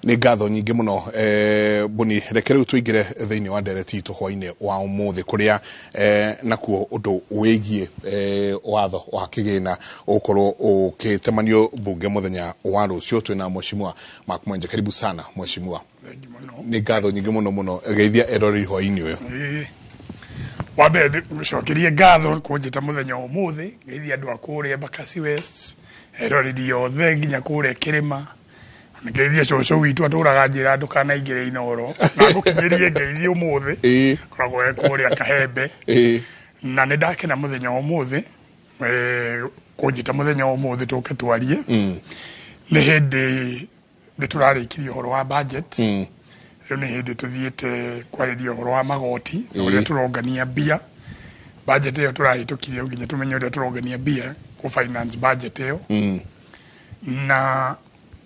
Nĩ ngatho nyingĩ mũno, Boni. Reke rĩu tũingĩre thĩinĩ wa ndereti itũ hwainĩ wa ũmũthĩ, kũrĩa nakuo ũndũ wĩgiĩ watho wa kĩgĩna ũgũkorwo ũgĩtemanio mbunge mũthenya wa rũciũ. Twĩna Mheshimiwa Mark Mwenje. Karibu sana, Mheshimiwa. Nĩ ngatho nyingĩ mũno mũno. Geithia eroreri hwainĩ ũyũ. Wa mbere, ngũcokerie ngatho kũnjĩta mũthenya wa ũmũthĩ. Ngeithia andũ a kũrĩa Embakasi West, eroreri othe nginya kũrĩa kĩrĩma. Ngeithie cũcũ witũ atũraga njĩra ndũkanaingĩre Inoro, na ngũkinyĩrie ngeithi ũmũthĩ. Koragwo e kũrĩa Kahembe. Na nĩ ndakena mũthenya wa ũmũthĩ kũnjĩta mũthenya wa ũmũthĩ tũke twarie. Nĩ hĩndĩ nĩ tũrarĩkirie ũhoro wa budget. Rĩu nĩ hĩndĩ tũthiĩte kwarĩria ũhoro wa magoti na ũrĩa tũrongania mbia. Budget ĩyo tũrahĩtũkirie, nginya tũmenye ũrĩa tũrongania mbia kũ finance budget ĩyo. Na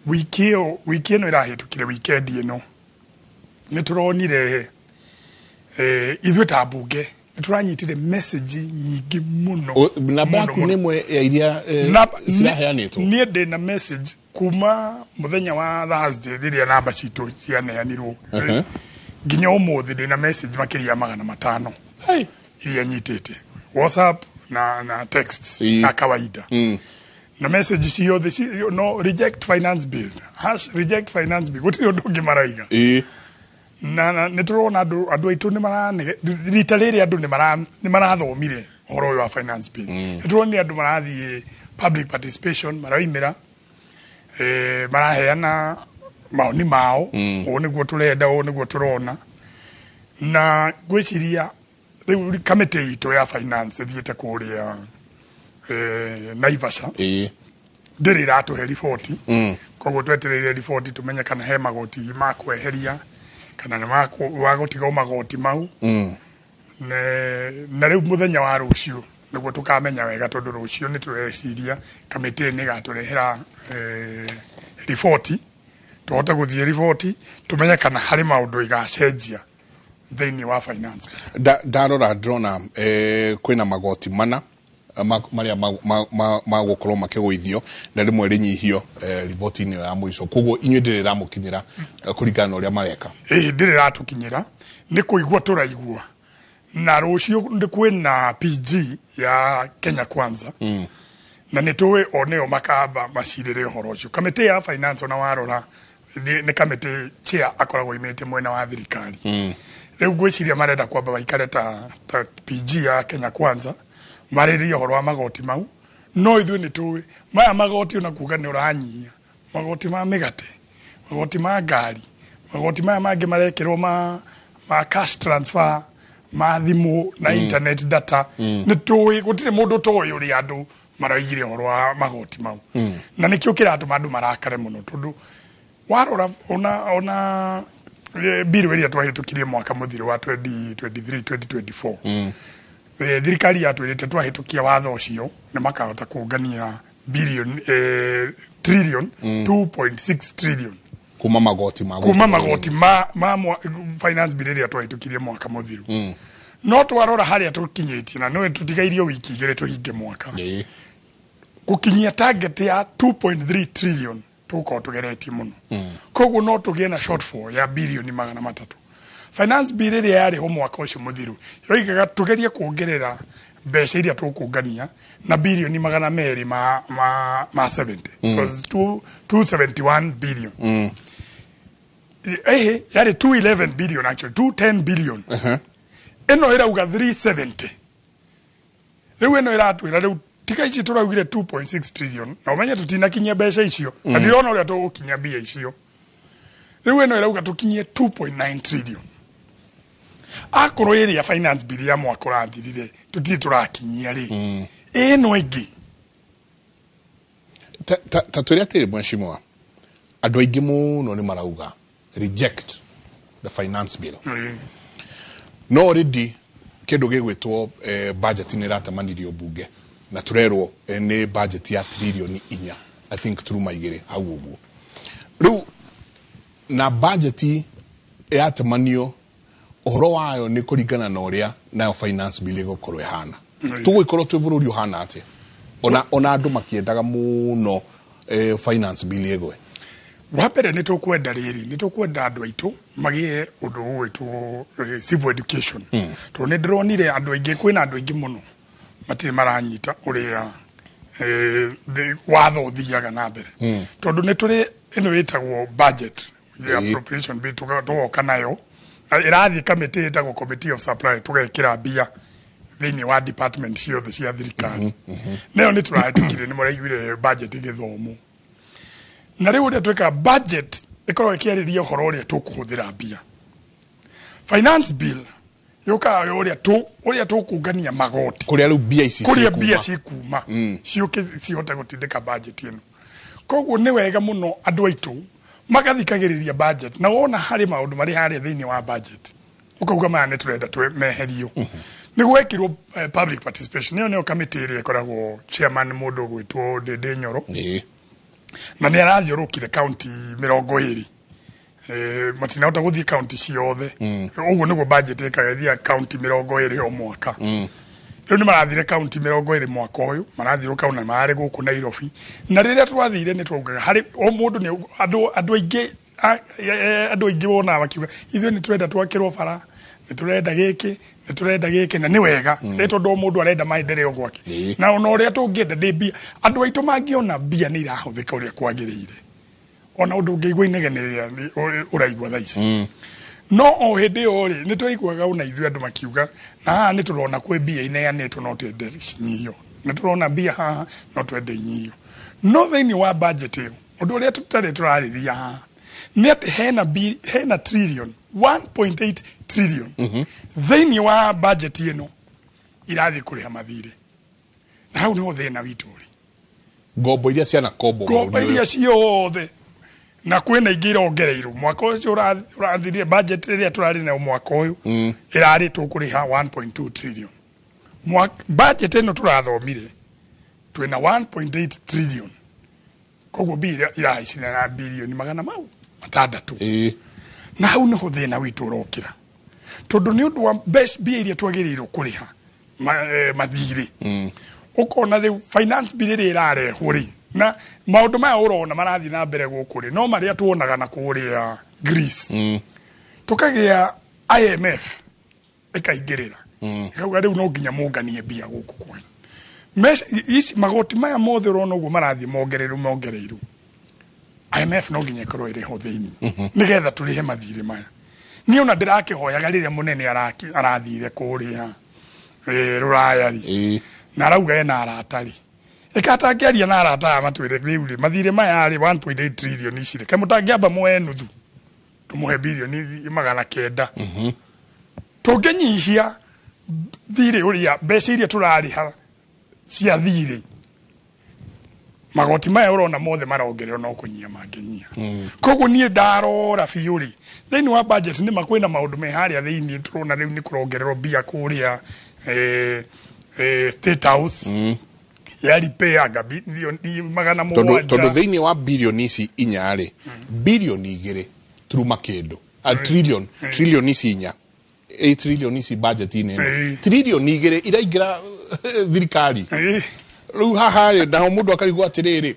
wiki ĩyo, wiki ĩno ĩrahĩtũkire, weekend ĩno, nĩ tũronire ithuĩ ta mbunge nĩ tũranyitire message nyingĩ mũno. Namba mũno, yaku mũno. nĩ ĩmwe ya iria ciraheanĩtwo. Niĩ ndĩ na message kuma mũthenya wa Thursday rĩrĩa namba citũ cianeanirwo nginya ũmũthĩ. Ndĩ na message makĩria ya 500 Hey. iria nyitĩte WhatsApp na text na kawaida. Na message ciothe no "reject finance bill", #RejectFinanceBill. Gũtirĩ ũndũ ũngĩ maraiga. Na nĩ tũrona andũ aitũ nĩ maranege rita rĩrĩ. Andũ nĩ marathomire ũhoro ũyũ wa finance bill. Nĩ tũronire andũ marathiĩ public participation, maraimĩra, maraheana maoni mao, ũũ nĩguo tũrenda, ũũ nĩguo tũrona. Na ngwĩciria rĩu kamĩtĩ itũ ya finance ĩthiĩte kũrĩa Naivasha. Ndĩrĩ ĩratũhe riboti. Koguo twetereire riboti tũmenye kana he magoti ma kweheria kana nĩ wa gũtiga magoti mau. Na rĩu mũthenya wa rũciũ nĩguo tũkamenya wega, tondũ rũciũ nĩ tũreciria kamĩtĩ nĩ ĩgatũrehera riboti, tũhote gũthiĩ riboti tũmenye kana harĩ maũndũ igacenjia thĩinĩ wa finance. Ndarora ndĩrona kwĩna magoti mana marĩa magũkorwo makĩgũithio na rĩmwe rĩnyihio riboti-inĩ ĩyo ya mũico. Koguo inyuĩ ndĩrĩ ĩramũkinyĩra kũringana na ũrĩa mareka? Ĩĩ, ndĩrĩ ĩratũkinyĩra, nĩ kũigua tũraigua. Na rũciũ nĩ kwĩna PG ya Kenya Kwanza, na nĩ tũĩ o nĩo makamba macirĩre ũhoro ũcio. Kamĩtĩ ya finance, ona warora, nĩ kamĩtĩ chair akoragwo imĩte mwena wa thirikari. Rĩu ngwĩciria marenda kwamba maikare ta PG ya Kenya Kwanza marĩrĩrie ũhoro wa magoti mau. No ithuĩ nĩ tũĩ maya magoti, ona kuga nĩ ũranyihia magoti ma mĩgate, magoti ma ngari, magoti maya mangĩ marekĩrwo ma cash transfer, ma thimũ na internet data. Nĩ tũĩ gũtirĩ mũndũ toĩ ũrĩa andũ maraigire ũhoro wa magoti mau. Na nĩkĩo kĩratũma andũ marakare mũno, tondũ warora ona bill ĩrĩa twahĩtũkirie mwaka mũthiru wa 2023 2024, thirikari yatwĩrĩte twahĩtũkia watho ũcio nĩ makahota kũngania billion, trillion 2.6 trillion. Kuma magoti ma kuma gũkũ magoti ma finance bill ĩrĩa twahĩtũkirie mwaka mũthiru. No twarora harĩa tũkinyĩtie, na nĩ tũtigairio wiki 2 tũhinge mwaka, gũkinyia target ya 2.3 trillion tũgũkorwo tũgeretie mũno. Koguo no tũgĩe na shortfall ya birioni 300. Finance bill ĩrĩa yarĩ ho mwaka ũcio mũthiru yoigaga tũgerie kuongerera mbeca iria tũkũngania na birioni 200 ma 70. It was 271 billion. Yarĩ 211 billion, actually 210 billion. Ĩno ĩrauga 370. Rĩu ĩno ĩratwĩra rĩu tiga ici tũraugire 2.6 trillion, na ũmenye tũtinakinyia mbeca icio, na ndirona ũrĩa tũgũkinyia mbia icio. Rĩu ĩno ĩrauga tũkinyie 2.9 trillion. Akorwo ĩrĩa finance bill ya mwaka ũrathirire tũtirĩ tũrakinyia rĩ, ĩno ĩngĩ. Ta twĩre atĩrĩ, mheshimiwa, andũ aingĩ mũno nĩ marauga "reject the finance bill", no already kĩndũ gĩgwĩtwo budget nĩ ĩratemanirio mbunge, na tũrerwo nĩ budget ya tririoni 4, I think, turuma 2 hau ũguo. Rĩu na budget yatemanio, ũhoro wayo nĩ kũringana na ũrĩa nayo finance bill ĩgũkorwo ĩhana. Tũgũgĩkorwo twĩ bũrũri ũhana atĩa ona andũ makĩendaga mũno finance bill ĩgwe? Wa mbere nĩ tũkwenda rĩrĩ, nĩ tũkwenda andũ aitũ magĩe ũndũ ũgwĩtwo civil education, tondũ nĩ ndĩronire andũ aingĩ, kwĩna andũ aingĩ mũno matirĩ maranyita ũrĩa watho ũthiaga na mbere, tondũ nĩ tũrĩ ĩno ĩtagwo budget, the appropriation bill, tũgoka nayo na ĩrathiĩ kamĩtĩ ĩtagwo Committee of Supply, tũgekĩra mbia thĩinĩ wa department ciothe cia thirikari. Nayo nĩ tũrahĩtũkire, nĩ mũraiguire budget ĩgĩthomwo. Na rĩu ũrĩa twĩkaga, budget ĩkoragwo ĩkĩarĩria ũhoro ũrĩa tũkũhũthĩra mbia. Finance bill yũkaga ũrĩa tũ ũrĩa tũkũngania magoti, kũrĩa rĩu mbia ici kũrĩa cikuma. Mbia cikuma ciũke cihote gũtindĩka budget ĩno. Koguo nĩ wega mũno andũ aitũ magathikagĩrĩria budget, na wona harĩ maũndũ marĩ harĩa thĩinĩ wa budget ũkauga maya nĩ tũrenda meherio. Nĩ gwekirwo public participation, nĩyo kamĩtĩ ĩrĩa ĩkoragwo chairman mũndũ ũgwĩtwo Ndĩndĩ Nyoro, na nĩ arathiũrũkire kaunti 20. Matinahota gũthiĩ kaunti ciothe. Ũguo nĩguo budget ĩkaga, ĩthiaga kaunti 20 o mwaka. Rĩu nĩ marathire kaunti 20 mwaka ũyũ, marathiũrũka na mararĩ gũkũ Nairobi. Na rĩrĩa twathire nĩ twaugaga harĩ o mũndũ nĩ andũ aingĩ, andũ aingĩ wonaga makiuga ithuĩ nĩ tũrenda twakĩrwo bara, nĩ tũrenda gĩkĩ, nĩ tũrenda gĩkĩ, na nĩ wega nĩ tondũ o mũndũ arenda maendeleo gwake. Na ona ũrĩa tũngĩenda ndĩ mbia, andũ aitũ mangĩona mbia nĩ irahũthĩka ũrĩa kwagĩrĩire, ona ũndũ ũngĩigua inegene rĩrĩa ũraigua thaa ici. No o hĩndĩ ĩyo rĩ, nĩ twaiguaga ona ithuĩ andũ makiuga na haha nĩ tũrona kwĩ mbia ineanĩtwo no twende cinyihio, nĩ tũrona mbia haha no twende inyihio. No thĩinĩ wa budget ĩyo, ũndũ ũrĩa tũtarĩ tũrarĩria haha nĩ atĩ hena trillion 1.8 trillion thĩinĩ wa budget ĩno irathiĩ kũrĩha mathirĩ, na hau nĩho thĩna witũ ũrĩ. Ngombo iria cianakombwo ngombo bũrũri iria ũyũ. Ciothe, na kwĩna ingĩ irongereirwo mwaka ũcio ũrathirire. Budget ĩrĩa tũrarĩ nayo mwaka ũyũ ĩrarĩ tũkũrĩha 1.2 trillion. Budget ĩno tũrathomire twĩna 1.8 trillion, koguo mbia iria irahaicire na bilioni 600. Na hau nĩho thĩna witũ ũrokĩra, tondũ nĩ ũndũ wa mbia iria twagĩrĩirwo kũrĩha mathirĩ, ũkona rĩu finance bill ĩrĩa ĩrarehwo rĩ, na maũndũ maya ũrona marathiĩ na mbere gũkũ rĩ, no marĩa tuonaga na kũrĩa Greece. Tũkagĩa IMF ĩkaingĩrĩra, ĩkauga rĩu no nginya mũnganie mbia gũkũ kwanyu. Ici magoti maya mothe ũrona ũguo marathiĩ mongereirwo mongereirwo, IMF no nginya ĩkorwo ĩrĩ ho thĩinĩ nĩgetha tũrĩhe mathirĩ maya. Niĩ ona ndĩrakĩhoyaga rĩrĩa mũnene arathire kũrĩa rũraya rĩ, na arauga ena arata rĩ, ĩka atangĩaria na arata aya matwĩre rĩu rĩ, mathirĩ maya rĩ, 1.8 trillion ici rĩ, kaĩ mũtangĩamba muoe nuthu tũmũhe bilioni 900, tũngĩnyihia thirĩ ũrĩa mbeca iria tũrarĩha cia thirĩ. Magoti maya ũrona mothe marongererwo no kũnyia mangĩnyia. Koguo niĩ ndarora biũ rĩ, thĩinĩ wa budget nĩma kwĩna maũndũ me harĩa thĩinĩ tũrona rĩu nĩ kũrongererwo mbia kũrĩa State House ya repair anga bilioni magana tondũ mũgwanja. Tondũ thĩinĩ wa bilioni ici inya rĩ, bilioni 2 turuma kĩndũ a trillion, trillion ici inya, ĩ trillion ici budget-inĩ ĩno, trilioni 2 iraingĩra thirikari. Rĩu haha rĩ, naho mũndũ akarigwo atĩrĩrĩ,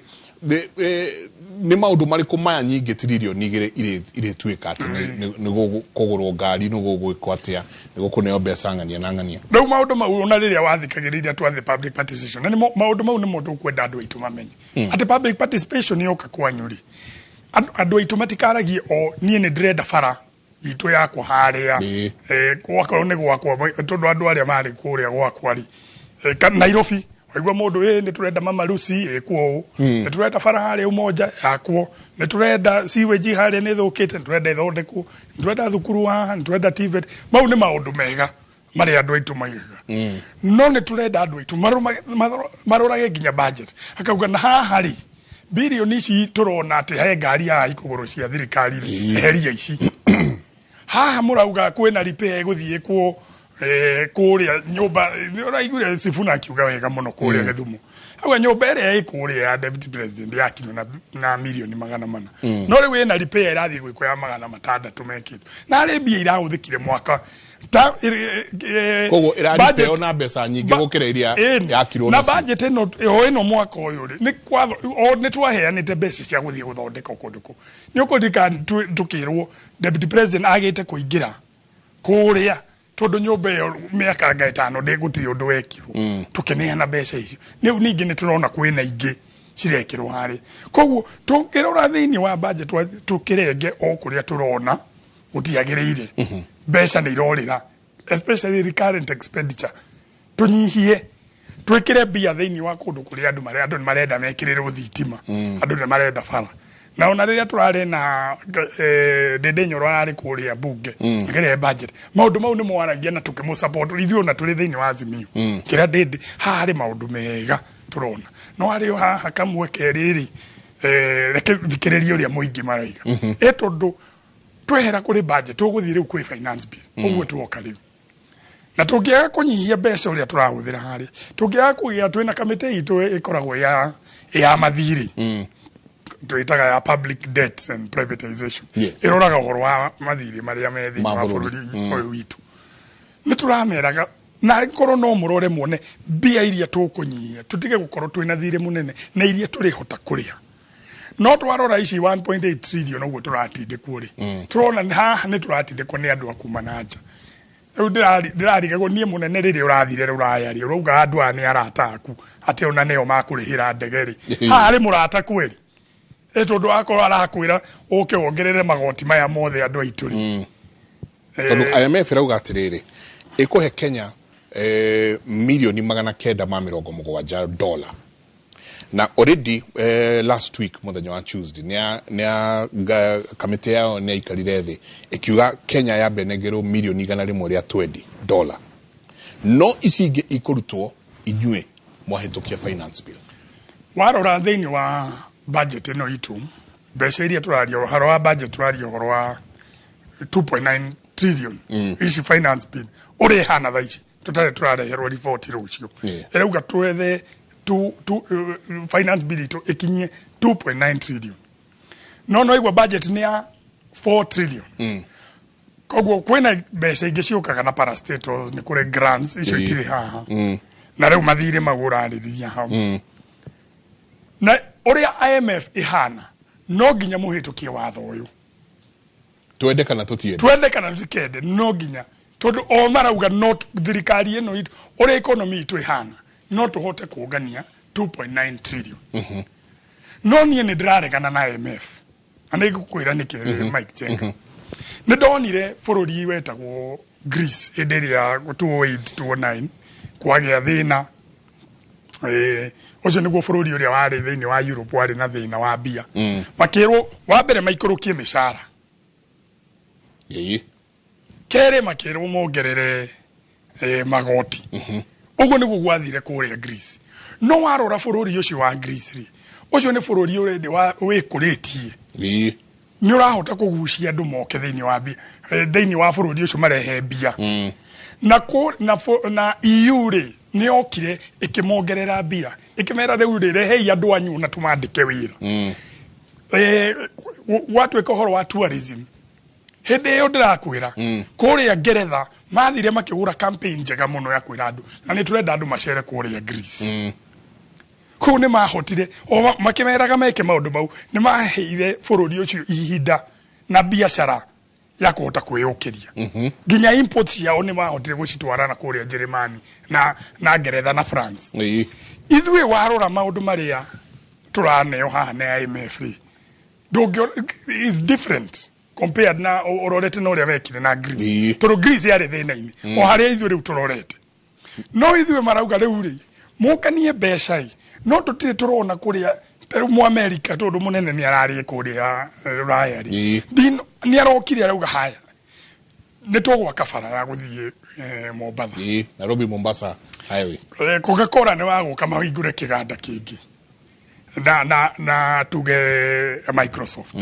nĩ maũndũ marĩkũ maya nyingĩ trilioni 2 irĩtuĩka atĩ nĩ gũkũgũrwo ngari, nĩ gũgwĩkwo atĩa, nĩ gũkũneo mbeca ng'ania na ng'ania? Rĩu maũndũ mau, ona rĩrĩa wathikagĩrĩria twathe public participation, na nĩmo maũndũ mau nĩmo tũkwenda andũ aitũ mamenye, atĩ public participation yoka kwanyu rĩ, andũ aitũ matikaragie o niĩ nĩ ndĩrenda bara itũ yakwa harĩa, gwakorwo nĩ gwakwa, tondũ andũ arĩa marĩ kũrĩa gwakwa rĩ, Nairobi waigua mũndũ nĩ tũrenda Mama Lucy ĩkwo ũũ, nĩ tũrenda bara harĩa Umoja yakwo, nĩ tũrenda sewage harĩa nĩ ĩthũkĩte, nĩ tũrenda ĩthondekwo, nĩ tũrenda thukuru haha, nĩ tũrenda TVET. Mau nĩ maũndũ mega marĩa andũ aitũ maigaga, no nĩ tũrenda andũ aitũ marorage nginya budget, akauga na haha rĩ, bilioni ici tũrona atĩ he ngari haha ikũgũrũ cia thirikari rĩ, eheria ici haha mũrauga kwĩna repair ĩgũthiĩ ĩkwo. Kũrĩa nyũmba nĩ ũraiguire Sifuna akiuga wega mũno kũrĩa Gĩthumo, auga nyũmba ĩrĩa ĩ kũrĩa ya deputy president yakirwo na mirioni 400, no rĩu ĩna repair ĩrathiĩ gwĩkwo ya 600 mekĩtwo, na harĩ mbia irahũthĩkire mwaka ta Koguo ĩraripeo na mbeca nyingĩ gũkĩra iria yakirwo na nacio. Budget ĩno o ĩno mwaka ũyũ rĩ, nĩ kwatho o nĩ twaheanĩte mbeca cia gũthiĩ gũthondeka kũndũ kũu. Nĩ ũkũririkana tũkĩrwo deputy president agĩte kũingĩra kũrĩa tondũ nyũmba ĩyo mĩaka anga 5 ndĩgũtirĩ ũndũ wekirwo, tũkĩneana mbeca icio. Rĩu ningĩ nĩ tũrona kwĩna ingĩ cirekĩrwo harĩa. Koguo tũngĩrora thĩinĩ wa budget tũkĩrenge o kũrĩa tũrona gũtiagĩrĩire, mbeca nĩ irorĩra, especially recurrent expenditure. Tũnyihie, twĩkĩre mbia thĩinĩ wa kũndũ kũrĩa andũ marĩa andũ nĩ marenda mekĩrĩrwo thitima, andũ nĩ marenda bara. Na ona rĩrĩa tũrarĩ na Ndĩndĩ Nyoro ararĩ kũrĩa mbunge akĩrehe budget, maũndũ mau nĩ mwaragia na tũkĩmũ support ithuĩ ona tũrĩ thĩinĩ wa Azimio. Kĩra Ndĩndĩ haha harĩ maũndũ mega tũrona, no harĩ o haha kamwe kerĩ rĩ, reke thikĩrĩrie ũrĩa mũingĩ maraiga ĩ tondũ twehera kũrĩ budget tũgũthiĩ rĩu kwĩ finance bill. Ũguo tuoka rĩu na tũngĩaga kũnyihia mbeca ũrĩa tũrahũthĩra harĩa, tũngĩaga kũgĩa twĩna kamĩtĩ itũ ĩkoragwo ya mathirĩ, twĩtaga ya public debt and privatization, ĩroraga ũhoro wa mathirĩ marĩa me thĩinĩ Ma wa bũrũri. Bũrũri ũyũ witũ. Nĩ tũrameraga na korwo no mũrore muone mbia iria tũkũnyihia, tũtige gũkorwo twĩna thirĩ mũnene na iria tũrĩhota kũrĩha. No twarora ici 1.8 trillion ũguo tũratindĩkwo rĩ, tũrona haha nĩ tũratindĩkwo nĩ andũ a kuma na nja. Rĩu ndĩrarigagwo niĩ mũnene, rĩrĩa ũrathire rũraya rĩ, ũrauga andũ aya nĩ arata aku, atĩ ona nĩo makũrĩhĩra ndege rĩ, haha harĩ mũrata kweri? Ĩ tondũ akorwo arakwĩra ũke wongerere magoti maya mothe andũ aitũ rĩ. Tondũ IMF ĩrauga atĩrĩrĩ, ĩkũhe Kenya mirioni 970 dola, na already last week mũthenya wa Tuesday nĩa kamĩtĩ yao nĩ yaikarire thĩ ĩkiuga Kenya yambe nengerwo mirioni 120 dola, no ici ingĩ ikũrutwo inyuĩ mwahĩtũkia finance bill. Warora thĩinĩ wa budget ĩno itũ, mbeca iria tũraria ũhoro wa budget, tũraria ũhoro wa 2.9 trillion. Ici finance bill ũrĩa ĩhana thaa ici tũtarĩ tũrareherwo riboti rũciũ, ĩrauga twethe finance bill itũ ĩkinyie 2.9 trillion, no igua budget nĩ ya 4 trillion. Koguo kwĩna mbeca ingĩ ciũkaga na parastatals, nĩ kũrĩ grants icio itirĩ haha, na rĩu mathirĩ mau ũrarĩrĩria hau na ũrĩa IMF ĩhana, no nginya mũhĩtũkie watho ũyũ. Twende kana tũtiende. Twende kana tũtikende, no nginya, tondũ o marauga no thirikari ĩno itũ, ũrĩa economy itũ ĩhana, no tũhote kũngania 2.9 trillion. No niĩ nĩ ndĩraregana na IMF, na nĩ ngũkwĩra nĩkĩ. Mike Jenga, nĩ ndonire bũrũri wetagwo Greece hĩndĩ ĩrĩa 2008 2009 kwagĩa thĩna. Ũcio nĩguo bũrũri ũrĩa warĩ thĩinĩ wa Europe warĩ na thĩna wa mbia. Makĩrwo wa mbere maikũrũkie mĩcara, kerĩ makĩrwo mongerere magoti. Ũguo nĩguo gwathire kũrĩa Greece. No warora bũrũri ũcio wa Greece rĩ, ũcio nĩ bũrũri ũrĩa wĩkũrĩtie, nĩ ũrahota kũgucia andũ moke thĩinĩ wa thĩinĩ wa bũrũri ũcio, marehe mbia na EU rĩ, nĩ yokire ĩkĩmongerera mbia, ĩkĩmera rĩu rĩ, rehei andũ anyu na tũmandĩke wĩra. Gwatuĩka ũhoro wa tourism hĩndĩ ĩyo ndĩrakwĩra kũrĩa Ngeretha mathire makĩgũra campaign njega mũno ya kwĩra andũ na nĩ tũrenda andũ macere kũrĩa Greece. Kũu nĩ mahotire o makĩmeraga meke maũndũ mau, nĩ maheire bũrũri ũcio ihinda na biacara ya kũhota kwĩyũkĩria. Nginya import ciao nĩ mahotire gũcitwara na kũrĩa Njĩrĩmani na Ngeretha na France. Ithuĩ warora maũndũ marĩa tũraneo haha na IMF rĩ, ndũngĩ is different compared na ũrorete na ũrĩa wekire na Greece, tondũ Greece yarĩ thĩna-inĩ o harĩa ithuĩ rĩu tũrorete. No ithuĩ marauga rĩu rĩ, mũkanie mbeca ĩ, no tũtirĩ tũrona kũrĩa ta rĩu mu America, tondũ mũnene nĩ ararĩ kũrĩa rũraya rĩ, nĩ arokire arauga haya, nĩ tũgwaka bara ya gũthiĩ Mombatha. Nairobi Mombasa highway. Coca-Cola nĩ wagũka mahingũre kĩganda kĩngĩ na tuge Microsoft.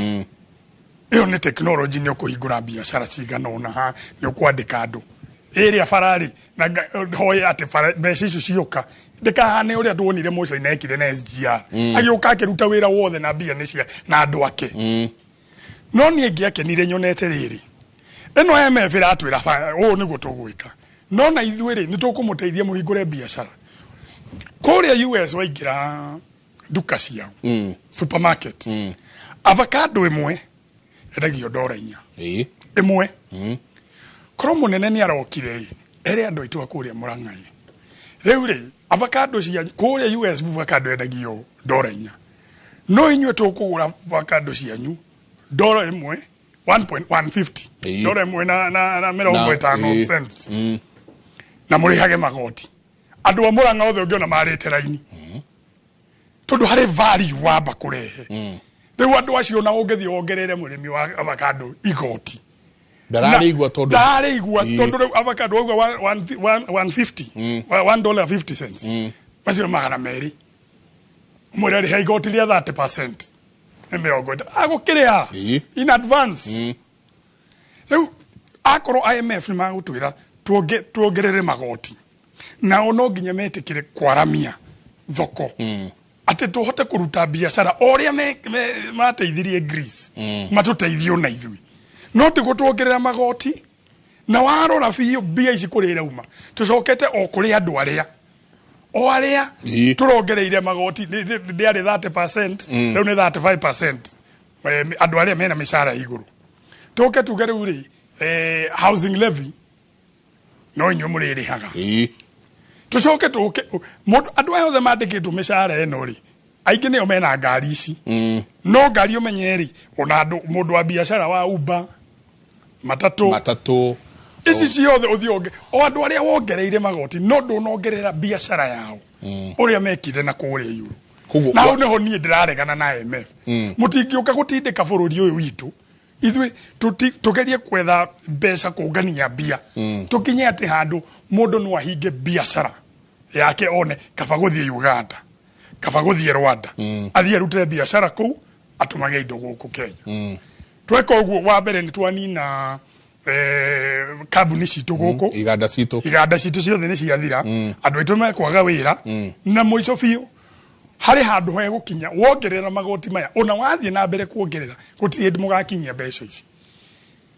Ĩyo nĩ technology, nĩ ũkũhingũra biacara cigana ũna ha, nĩ ũkwandĩka andũ. Ĩrĩa bara-rĩ, na hoye atĩ bara mbeca icio cioka ndĩkahane ũrĩa tuonire Mũcaina ekire na SGR. Agĩũka akĩruta wĩra wothe na mbia nĩ cia na andũ ake. No niĩ ngĩakenire nyonete rĩrĩ, ĩno IMF ĩratwĩra ũũ nĩguo tũgwĩka, no na ithuĩ rĩ, nĩ tũkũmũteithia mũhingũre biacara kũrĩa US. Waingĩra nduka ciao, supermarket, avocado ĩmwe endagio $4. Ĩmwe. Korwo mũnene nĩ arokire ĩ, ere andũ aitũ a kũrĩa Mũrang'a ĩ, rĩu rĩ, avocado cia kũrĩa US, avocado endagio $4, no inyuĩ tũkũgũra avocado cianyu $1, 1.150, $1 na mĩrongo ĩtano cents, na mũrĩhage magoti. Andũ a Mũrang'a othe ũngĩona marĩte raini, tondũ harĩ value wamba kũrehe. Rĩu andũ acio, na ũngĩthiĩ wongerere mũrĩmi wa avocado igoti, ndararĩigua tondũ ndarĩigua. Tondũ rĩu avocado wauga 150, $1.50, macio nĩ 200. Mwĩre rĩha igoti rĩa 30%, nĩ 50 agũkĩrĩha in advance. Rĩu akorwo IMF nĩ magũtwĩra tuongerere magoti, nao no nginya metĩkĩre kwaramia thoko atĩ tũhote kũruta biacara o ũrĩa mateithirie Greece, matũteithie ona ithuĩ, no ti gũtuongerera magoti. Na warora biũ, mbia ici kũrĩa irauma, tũcokete o kũrĩ andũ arĩa o arĩa tũrongereire magoti. Ndĩarĩ 30%, rĩu nĩ 35%. Andũ arĩa mena mĩcara ya igũrũ. Tũke tuge rĩu rĩ, housing levy no inyuĩ mũrĩrĩhaga. Tũcoke tũke mũndũ, andũ aya othe mandĩkĩtwo mĩcara ĩno rĩ, aingĩ nĩo mena ngari ici. No ngari ũmenye rĩ, ona andũ, mũndũ wa biacara wa Uber, matatũ, matatũ, ici ciothe ũthiĩ o andũ arĩa wongereire magoti, no ndũnongerera biacara yao ũrĩa mekire na kũrĩa igũrũ. Na hau nĩho niĩ ndĩraregana na IMF. Mũtingĩũka gũtindĩka bũrũri ũyũ witũ. Ithuĩ tũgerie kwetha mbeca, kũngania mbia, tũkinye atĩ handũ mũndũ no ahinge biacara yake, one kaba gũthiĩ Uganda, kaba gũthiĩ Rwanda, athiĩ arute biacara kũu, atũmage indo gũkũ Kenya. Tweka ũguo, wa mbere nĩ twanina kambuni citũ gũkũ, iganda citũ. Iganda citũ ciothe nĩ ciathira, andũ aitũ mekwaga wĩra. Na mũico biũ, harĩ handũ hegũkinya wongerera magoti maya, ona wathiĩ na mbere kuongerera, gũtirĩ hĩndĩ mũgakinyia mbeca ici.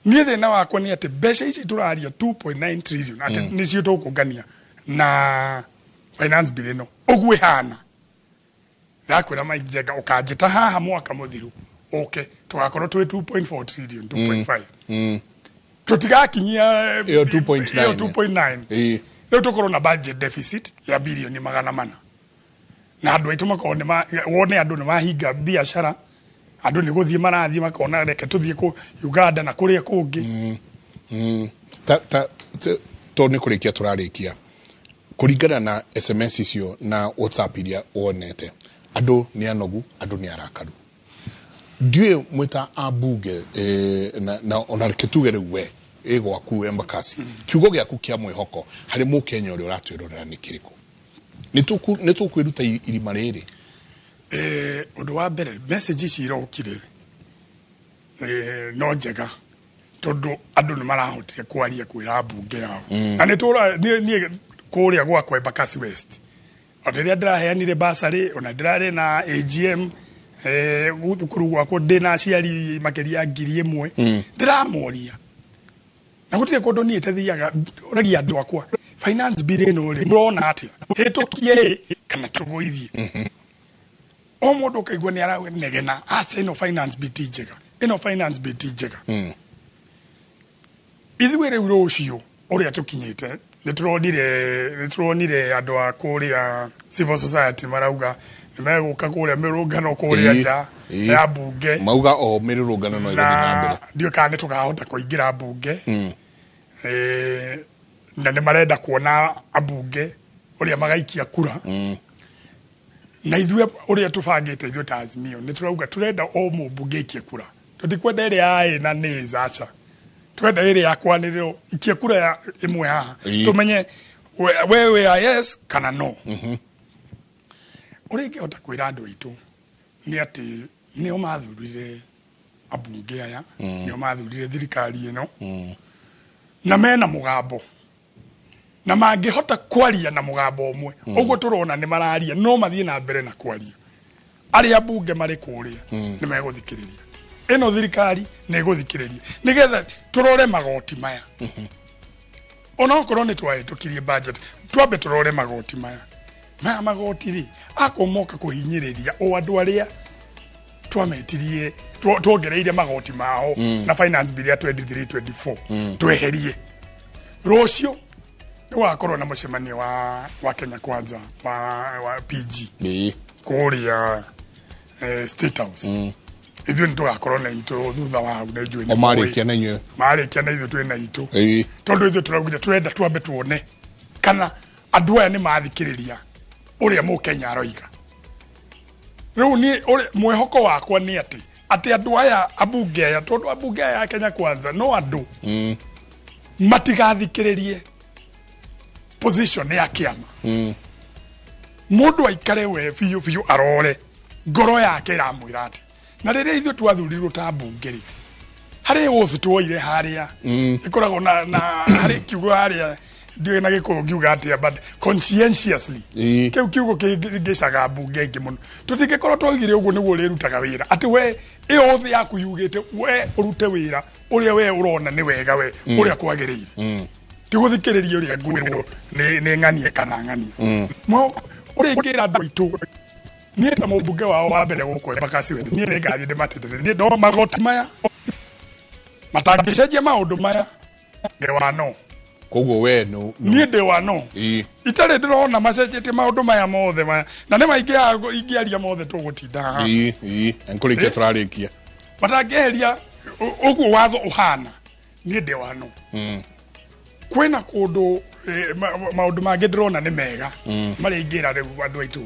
Niĩ thĩna wakwa nĩ atĩ mbeca ici tũraria 2.9 trillion atĩ nĩcio tũkũngania na finance bill ĩno, ũguo ĩhana, ndakwĩra Mike Njenga, ũkanjĩta haha mwaka mũthiru ũke, tũgakorwo twĩ 2.4 trillion, 2.5, tũtigakinyia Ĩyo 2.9. Ĩyo 2.9. Rĩu tũkorwo na budget deficit ya bilioni 400, na andũ aitũ makorwo nĩ wone andũ nĩ mahinga biacara, andũ nĩ gũthiĩ marathiĩ makona reke tũthiĩ kũ Uganda na kũrĩa kũngĩ. Ta tondũ nĩ kũrĩkia tũrarĩkia, kũringana na SMS icio na WhatsApp iria wonete, andũ nĩ anogu, andũ nĩ arakaru. Ndiũĩ mwĩta ambunge, na ona reke tuge rĩu we ĩ gwaku Embakasi, kiugo gĩaku kĩa mwĩhoko harĩ mũkenya ũrĩa ũratwĩrorera nĩ kĩrĩkũ? Nĩ tũkwĩruta irima rĩrĩ? Ũndũ wa mbere, message ici irokire, no njega, tondũ andũ nĩ marahotire kwaria kwĩra mbunge yao. Na nĩ tũra niĩ kũrĩa gwakwa Embakasi West, o rĩrĩa ndĩraheanire basarĩ, ona ndĩrarĩ na AGM thukuru gwakwa, ndĩ na aciari makĩria ya 1000, ndĩramoria, na gũtirĩ kũndũ niĩ ĩtathiaga, ũragia andũ akwa, finance bill ĩno rĩ, mũrona atĩa, hĩtũkie ĩ kana tũgũithie? O mũndũ ũkaigua nĩ aranegena, aca, ĩno finance bill ti njega, ĩno finance bill ti njega. Ithuĩ rĩu rũciũ ũrĩa tũkinyĩte, nĩ tũronire andũ a kũrĩa civil society marauga nĩ megũka kũrĩa mĩrũngano kũrĩa nja ya bunge. Mauga o mĩrũrũngano no ĩgũthiĩ na mbere. Na ndiũĩ kana nĩ tũkahota kũingĩra bunge. Na nĩ marenda kuona ambunge ũrĩa magaikia kura. Na ithuĩ ũrĩa tũbangĩte, ithuĩ ta Azimio, nĩ tũrauga tũrenda o mũmbunge aikie kura. Tũtikwenda ĩrĩa ya ĩ na nĩ aca, twenda ĩrĩa ya kwanĩrĩrwo, ikia kura ya ĩmwe haha, tũmenye we wĩ ya yes kana no. Ũrĩa ingĩhota kwĩra andũ aitũ nĩ atĩ nĩo mathurire ambunge aya, nĩo mathurire thirikari ĩno, na mena mũgambo. Na mangĩhota kwaria na mũgambo ũmwe ũguo tũrona nĩ mararia, no mathiĩ na mbere na kwaria, arĩa mbunge marĩ kũrĩa nĩ megũthikĩrĩria ĩno thirikari, nĩ ĩgũthikĩrĩria nĩgetha tũrore magoti maya. Onokorwo nĩ twahĩtũkirie budget, twambe tũrore magoti maya. Magoti rĩ, akorwo moka kũhinyĩrĩria o andũ arĩa twametirie, tuongereire magoti mao na finance bill ya 23 24, tweherie. Rũciũ nĩ gũgakorwo na mũcemanio wa Kenya Kwanza wa PG kũrĩa State House. Ithuĩ nĩ tũgakorwo na itũ thutha wa hau, na ithuĩ nĩ O marĩkia na inyuĩ. Marĩkia na ithuĩ twĩ na itũ, tondũ ithuĩ tũraugire tũrenda twambe tuone kana andũ aya nĩ mathikĩrĩria ũrĩa mũkenya aroiga. Rĩu niĩ mwĩhoko wakwa nĩ atĩ andũ aya, ambunge aya, tondũ ambunge aya a Kenya Kwanza no andũ matigathikĩrĩrie position ya kĩama. Mũndũ aikare we biũ biũ, arore ngoro yake ĩramwĩra atĩ. Na rĩrĩa ithuĩ twathurirwo ta mbunge rĩ, harĩ oath tuoire harĩa ĩkoragwo na harĩ kiugo harĩa, ndiũĩ na Gĩkũyũ ngiuga atĩa, but conscientiously. Kĩu kiugo kĩngĩcaga mbunge aingĩ mũno. Tũtingĩkorwo twaugire ũguo nĩguo ũrĩrutaga wĩra, atĩ we ĩyo oath yaku yugĩte we ũrute wĩra ũrĩa we ũrona nĩ wega, we ũrĩa kwagĩrĩire, ti gũthikĩrĩria ũrĩa ngwĩrwo nĩ ng'ania kana ng'ania. Ũrĩa ingĩra andũ aitũ, niĩ ta mũmbunge wao wa mbere gũkũ Embakasi West, niĩ nĩngathiĩ ndĩmatetere. Niĩ ndo magoti maya matangĩcenjia maũndũ maya, ndĩ wa no. Koguo we no Niĩ ndĩ wa no. Itarĩ ndĩrona macenjetie maũndũ maya mothe maya, na nĩ maingĩ haha ingĩaria mothe tũgũtinda haha. Ĩĩ, nkũrĩkia tũrarĩkia. Matangĩeheria ũguo watho ũhana, niĩ ndĩ wa no. Kwĩna kũndũ maũndũ mangĩ ndĩrona nĩ mega marĩa ingĩra rĩu andũ aitũ,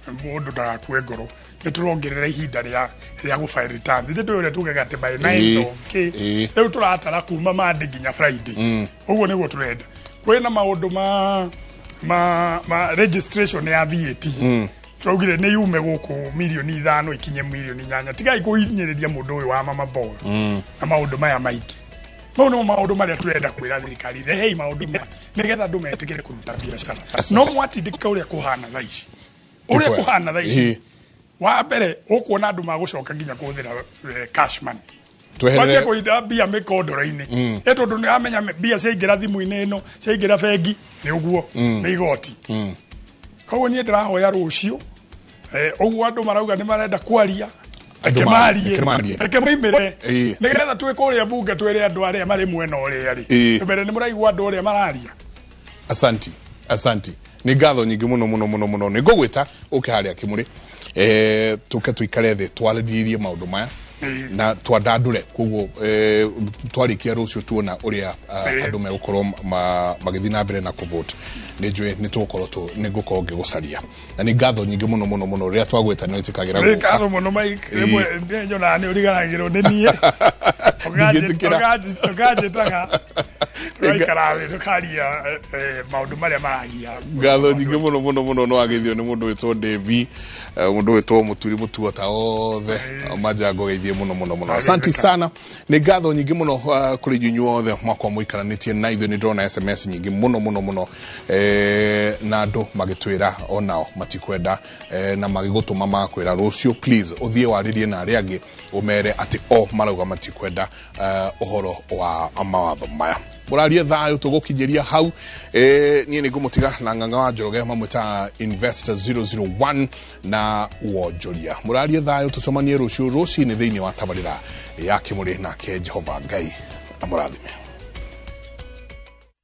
mũndũ ndagakue ngoro. Nĩ tũrongerera ihinda rĩa gũ file returns. Ithe ndũĩ ũrĩa tugaga atĩ by 9th of K. Rĩu tũratara kuma Monday nginya Friday, ũguo nĩguo tũrenda. Kwĩna maũndũ ma registration ya VAT, tũraugire nĩ yume gũkũ 5 mirioni ikinye 8 mirioni. Tigai kũhinyĩrĩria mũndũ ũyũ wa mama mboga na maũndũ maya maingĩ. Mau nĩmo maũndũ marĩa tũrenda kwĩra thirikari, rehei maũndũ maya nĩgetha andũ metĩkĩre kũruta biacara. No mwatindĩka ũrĩa kũhana thaa ici, ũrĩa Kwega. kũhana thaa ici, wa mbere ũkuona andũ magũcoka nginya kũhũthĩra cash money. Tweherere. Wambie kũiga mbia mĩkondoro-inĩ, ĩ tondũ nĩ amenya mbia ciaingĩra thimũ-inĩ ĩno, ciaingĩra bengi nĩ ũguo nĩ igoti. Koguo niĩ ndĩrahoya rũciũ, ũguo andũ marauga nĩ marenda kwaria, Andũ reke marie. Reke marie. Reke moimĩre, nĩgetha twĩ kũrĩa bunge twĩre andũ arĩa marĩ mwena ũrĩa rĩ, mbere nĩ mũraigua andũ ũrĩa mararia. Asanti, asanti, nĩ ngatho nyingĩ mũno mũno mũno mũno. Nĩ ngũgwĩta ũke harĩa Kĩmũrĩ, tũke tũikare thĩ twarĩrĩrie maũndũ maya na twandandũre. Koguo twarĩkia rũciũ tuona ũrĩa andũ megũkorwo magĩthiĩ na mbere na kũvote, nĩ njũĩ nĩ tũgũkorwo nĩ ngũkorwo ngĩgũcaria. Na nĩ ngatho nyingĩ mũno mũno mũno. Rĩrĩa twagwĩta nĩ wĩtĩkagĩra Nĩ gũka. ngatho mũno, Mike. Rĩmwe nĩ nyonaga nĩ ũriganagĩrwo nĩ niĩ. Ndingĩtĩkĩra. Ũkanjĩtaga tũgaikara thĩ tũkaria maũndũ marĩa maragia. Ngatho nyingĩ mũno mũno mũno. No ageithio nĩ mũndũ wĩtwo Devi, mũndũ wĩtwo Mũturi Mũtuo, ta othe manjango geithie mũno mũno mũno. Asante sana, nĩ ngatho nyingĩ mũno kũrĩ inyuĩ inyuothe mwakwa mũikaranĩtie na ithuĩ. Nĩ ndĩrona SMS nyingĩ mũno mũno mũno, na andũ magĩtwĩra onao matikwenda, na magĩgũtũma magakwĩra rũciũ please ũthiĩ warĩrie na arĩa angĩ, ũmere atĩ o marauga matikwenda ũhoro wa mawatho maya. Mũrarie thayũ, tũgũkinyĩria hau. Niĩ nĩ ngũmũtiga na Ng'ang'a wa Njoroge, mamwĩta Investor 001 na wonjoria. Mũrarie thayũ, tũcemanie rũciũ rũcinĩ thĩinĩ wa tabarĩra ya Kĩmũrĩ, nake Jehova Ngai amũrathime.